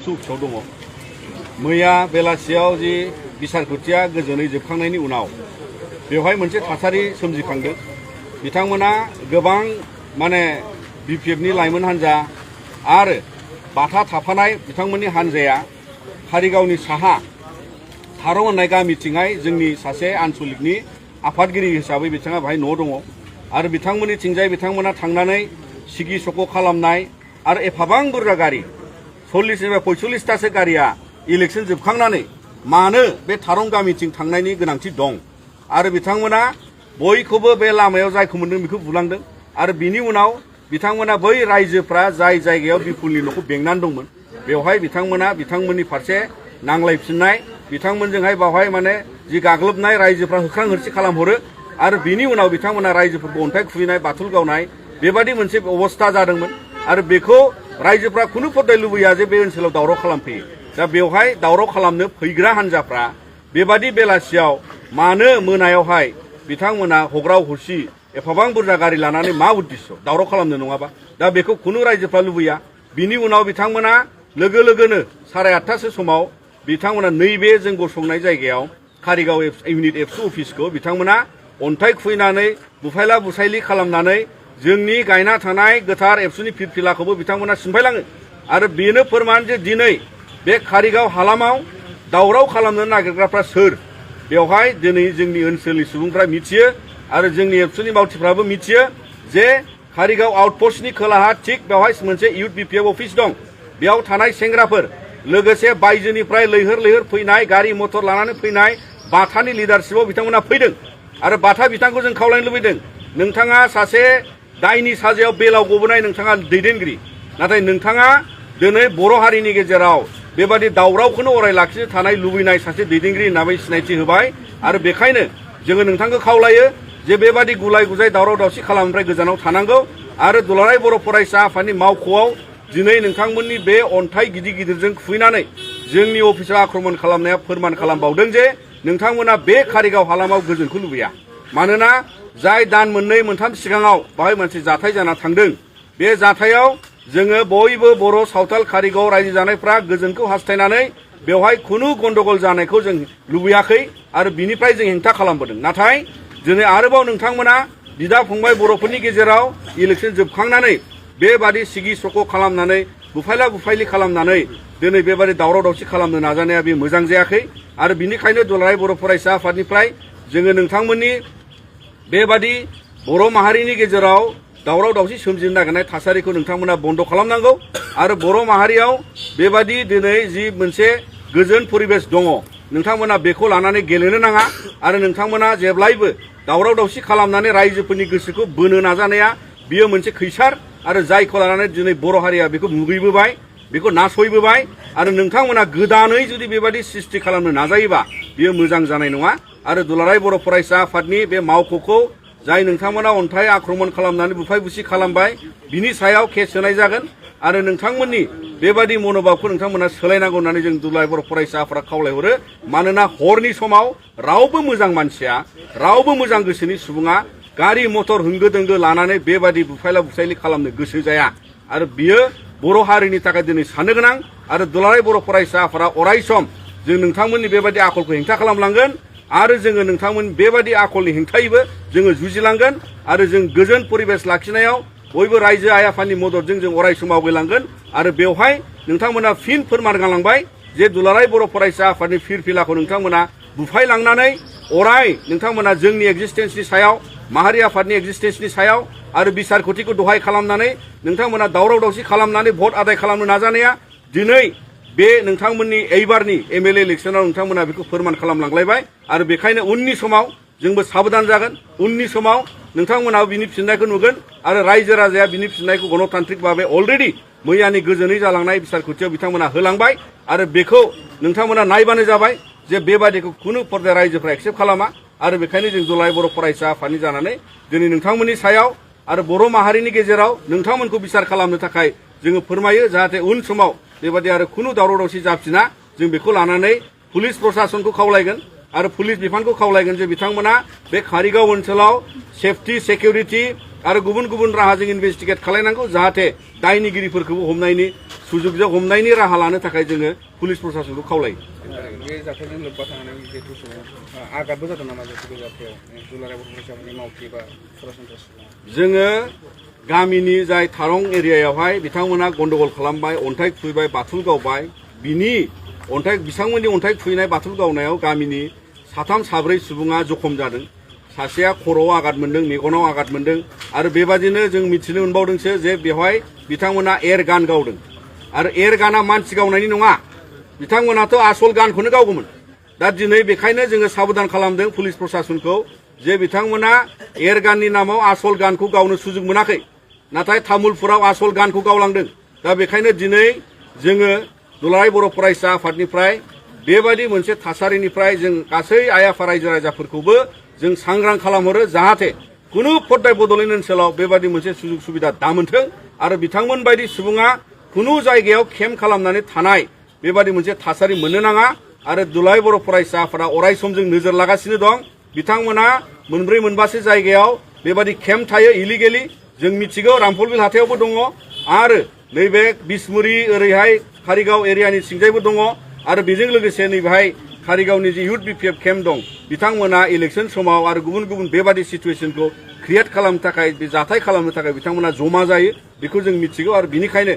सुखआव दङ। मैया बेलासियाव जि बिसारख'थिया गोजोनै जोबखांनायनि उनाव बेवहाय मोनसे थासारि सोमजिखांदों। बिथांमोना गोबां बिपिएफनि लाइमोन हान्जा आरो बाथा थाफानाय बिथांमोननि हान्जाया कारिगावनि साहा थारं होननाय गामिथिंहाय जोंनि सासे आन्सलिकनि आफादगिरि हिसाबै बिथाङा बाहाय न' दङ आरो बिथांमोननिथिंजाय बिथांमोना थांनानै सिगि सख' खालामनाय आरो एफाबां बुरजा गारि 40निफ्राय 45थासो गारिया इलेक्सन जोबखांनानै मानो बे थारं गामिथिं थांनायनि गोनांथि दं आरो बिथांमोना बयखौबो बे लामायाव जायखौ मोन्दों बेखौ बुलांदों आरो बिनि उनाव बिथांमोना बै रायजोफ्रा जाय जायगायाव बिपुलनि न'खौ बेंनानै दंमोन बेवहाय बिथांमोना बिथांमोननि फारसे नांलायफिननाय बिथांमोनजोंहाय बावहाय जि गाग्लोबनाय रायजोफ्रा होख्रां होरसि खालामहरो आरो बिनि उनाव बिथांमोना रायजोफोरखौ अन्थाइ खुबैनाय बाथुल गावनाय बेबादि मोनसे अबस्था जादोंमोन आरो बेखौ रायजोफ्रा खुनु फद्दाय लुबैया जे बे ओनसोलाव दावराव खालामफैयो। दा बेवहाय दावराव खालामनो फैग्रा हान्जाफ्रा बेबादि बेलासियाव मानो मोनायावहाय बिथांमोना हग्राव हरसि एफाबां बुरजा गारि लानानै मा उद्देश्य दावराव खालामनो नङाबा दा बेखौ खुनु रायजोफ्रा लुबैया। बिनि उनाव बिथांमोना लोगो लोगोनो 8:30 समाव बिथांमोना नैबे जों गसंनाय जायगायाव कारिगाव इउनिट एबसु अफिसखौ बिथांमोना अन्थाइ खुबैनानै बुफायला बुसायलि खालामनानै जोंनि गायना थानाय गोथार एबसुनि फिरफिलाखौबो बिथांमोना सिमफायलाङो आरो बेनो फोरमान जे दिनै बे कारिगाव हालामाव दावराव खालामनो नागिरग्राफ्रा सोर बेवहाय दिनै जोंनि ओनसोलनि सुबुंफ्रा मिथियो आरो जोंनि एबसुनि मावथिफ्राबो मिथियो जे कारिगाव आउटपस्टनि खोलाहा थिक बेवहाय मोनसे इउथ बिपिएफ अफिस दं। बेयाव थानाय सेंग्राफोर लोगोसे बायजोनिफ्राय लैहोर लैहोर फैनाय गारि मटर लानानै फैनाय बाथानि लिडारशिपआव बिथांमोना फैदों आरो बाथा बिथांखौ जों खावलायनो लुबैदों नोंथाङा सासे दायनि साजायाव बेलाव गबोनाय नोंथाङा दैदेनगिरि नाथाय नोंथाङा दिनै बर' हारिनि गेजेराव बेबादि दावरावखौनो अराय लाखिनो थानाय लुबैनाय सासे दैदेनगिरि होननानै सिनायथि होबाय आरो बेखायनो जोङो नोंथांखौ खावलायो जे बेबादि गुलाय गुजाय दावराव दावसि खालामनिफ्राय गोजानाव थानांगौ आरो दुलाराय बर' फरायसा आफादनि मावख'आव दिनै नोंथांमोननि बे अन्थाइ गिदिर गिदिरजों खुबैनानै जोंनि अफिसाव आक्रमण खालामनाया फोरमान खालामबावदों जे नोंथांमोना बे कारिगाव हालामाव गोजोनखौ लुबैया। मानोना जाय दान मोननै मोनथाम सिगाङाव बाहाय मोनसे जाथाय जाना थांदों बे जाथायाव जोङो बयबो बर' सावथाल कारिगाव रायजो जानायफ्रा गोजोनखौ हास्थायनानै बेवहाय खुनु गन्डगल जानायखौ जों लुबैयाखै आरो बिनिफ्राय जों हेंथा खालामबोदों। नाथाय दिनै आरोबाव नोंथांमोना बिदा फंबाय बर'फोरनि गेजेराव इलेक्सन जोबखांनानै बेबादि सिगि सख' खालामनानै बुफायला बुफायलि खालामनानै दिनै बेबादि दावराव दावसि खालामनो नाजानाया बे मोजां जायाखै आरो बिनिखायनो दुलाराय बर' फरायसा आफादनिफ्राय जोङो नोंथांमोननि बेबादि बर' माहारिनि गेजेराव दावराव दावसि सोमजिनो नागिरनाय थासारिखौ नोंथांमोना बन्द' खालामनांगौ आरो बर' माहारियाव बेबादि दिनै जि मोनसे गोजोन परिबेस दङ नोंथांमोना बेखौ लानानै गेलेनो नाङा आरो नोंथांमोना जेब्लायबो दावराव दावसि खालामनानै रायजोफोरनि गोसोखौ बोनो नाजानाया बियो मोनसे खैसार आरो जायखौ लानानै दिनै बर' हारिया बेखौ मुगैबोबाय बेखौ नासयबोबाय आरो नोंथांमोना गोदानै जुदि बेबादि सृष्टि खालामनो नाजायोबा बियो मोजां जानाय नङा आरो दुलाराय बर' फरायसा आफादनि बे मावख'खौ जाय नोंथांमोना अन्थाइ आक्रमण खालामनानै बुफाय बुसि खालामबाय बिनि सायाव केस होनाय जागोन आरो नोंथांमोननि बेबादि मनोभाबखौ नोंथांमोना सोलायनांगौ होननानै जों दुलाराय बर' फरायसा आफादा खावलायहरो। मानोना हरनि समाव रावबो मोजां मानसिया रावबो मोजां गोसोनि सुबुङा गारि मटर होंगो दोंगो लानानै बेबादि बुफायला बुफायलि खालामनो गोसो जाया आरो बियो बर' हारिनि थाखाय दिनै साननो गोनां आरो दुलाराय बर' फरायसा आफादा अराय सम जों नोंथांमोननि बेबादि आखलखौ हेंथा खालामलांगोन आरो जोङो नोंथांमोन बेबादि आखलनि हेंथायैबो जोङो जुजिलांगोन आरो जों गोजोन परिबेस लाखिनायाव बयबो रायजो आइ आफादनि मददजों जों अराय सम आवगायलांगोन आरो बेवहाय नोंथांमोना फिन फोरमान गालांबाय जे दुलाराय बर' फरायसा आफादनि फिरफिलाखौ नोंथांमोना बुफायलांनानै अराय नोंथांमोना जोंनि एक्जिस्टेन्सनि सायाव माहारि आफादनि एक्जिस्टेन्सनि सायाव आरो बिसारख'थिखौ दहाय खालामनानै नोंथांमोना दावराव दावसि खालामनानै भट आदाय खालामनो नाजानाया दिनै बे नोंथांमोननि एइबारनि एमएलए इलेक्सनाव नोंथांमोना बेखौ फोरमान खालामलांलायबाय आरो बेखायनो उननि समाव जोंबो साबधान जागोन। उननि समाव नोंथांमोनाबो बिनि फिननायखौ नुगोन आरो रायजो राजाया बिनि फिननायखौ गणतान्त्रिक भाबै अलरेडि मैयानि गोजोनै जालांनाय बिसारख'थियाव बिथांमोना होलांबाय आरो बेखौ नोंथांमोना नायबानो जाबाय जे बेबादिखौ खुनु पर्दाय रायजोफ्रा एक्सेप्ट खालामा आरो बेखायनो जों दुलाराय बर' फरायसा आफादनि जानानै दिनै नोंथांमोननि सायाव आरो बर' माहारिनि गेजेराव नोंथांमोनखौ बिसार खालामनो थाखाय जोङो फोरमायो जाहाथे उन समाव बेबादि आरो खुनु दावराव दावसि जाफिना जों बेखौ लानानै पुलिस प्रशासनखौ खावलायगोन आरो पुलिस बिफानखौ खावलायगोन जे बिथांमोना बे कारिगाव ओनसोलाव सेफटि सिकिउरिटि आरो गुबुन गुबुन राहाजों इनभेस्टिगेट खालायनांगौ जाहाथे दायनिगिरिफोरखौबो हमनायनि सुजुगजों हमनायनि राहा लानो थाखाय जोङो पुलिस प्रशासनखौ खावलायो। बे जाथायजों लोब्बा थानानै जिहेतु आघातबो जादों नामा बे जाथायाव दुलाराय बर' फरायसाफोरनि मावथि बा सरासनस्रा जोङो गामिनि जाय थारं एरियायावहाय बिथांमोना गन्डगल खालामबाय, अन्थाइ खुबैबाय, बाथुल गावबाय, बिथांमोननि अन्थाइ खुबैनाय बाथुल गावनायाव गामिनि साथाम साब्रै सुबुङा जखम जादों। सासेया खर'आव आघात मोन्दों, मेगनाव आघात मोन्दों आरो बेबादिनो जों मिथिनो मोनबावदोंसो जे बेवहाय बिथांमोना एयार गान गावदों आरो एयार गाना मानसि गावनायनि नङा, बिथांमोनाथ' आसल गानखौनो गावगौमोन। दा दिनै बेखायनो जोङो साबधान खालामदों पुलिस प्रशासनखौ जे बिथांमोना एयार गाननि नामाव आसल गानखौ गावनो सुजुग मोनाखै, नाथाय तामुलपुराव आसल गानखौ गावलांदों। दा बेखायनो दिनै जोङो दुलाराय बर' फरायसा आफादनिफ्राय बेबायदि मोनसे थासारिनिफ्राय जों गासै आइ आफा रायजो राजाफोरखौबो जों सांग्रां खालामहरो जाहाथे कुनु फद्दाय बड'लेण्ड ओनसोलाव बेबायदि मोनसे सुजुग सुबिदा दामोनथों आरो बिथांमोन बायदि सुबुङा कुनु जायगायाव केम्प खालामनानै थानाय बेबायदि मोनसे थासारि मोननो नाङा। आरो दुलाराय बर' फरायसा आफादा अराय सम जों नोजोर लागासिनो दं। बिथांमोना मोनब्रै मोनबासो जायगायाव बेबायदि केम्प थायो इलिगेलि, जों मिथिगौ रामफलबिल हाथायावबो दङ आरो नैबे बिसमुरि ओरैहाय कारिगाव एरियानि सिंजायबो दङ आरो बेजों लोगोसे नैबेहाय कारिगावनि जे इउथ बिपिएफ केम्प दं, बिथांमोना इलेक्सन समाव आरो गुबुन गुबुन बेबादि सिचुवेसनखौ क्रिएट खालामनो थाखाय, बे जाथाय खालामनो थाखाय बिथांमोना जमा जायो, बेखौ जों मिथिगौ। आरो बिनिखायनो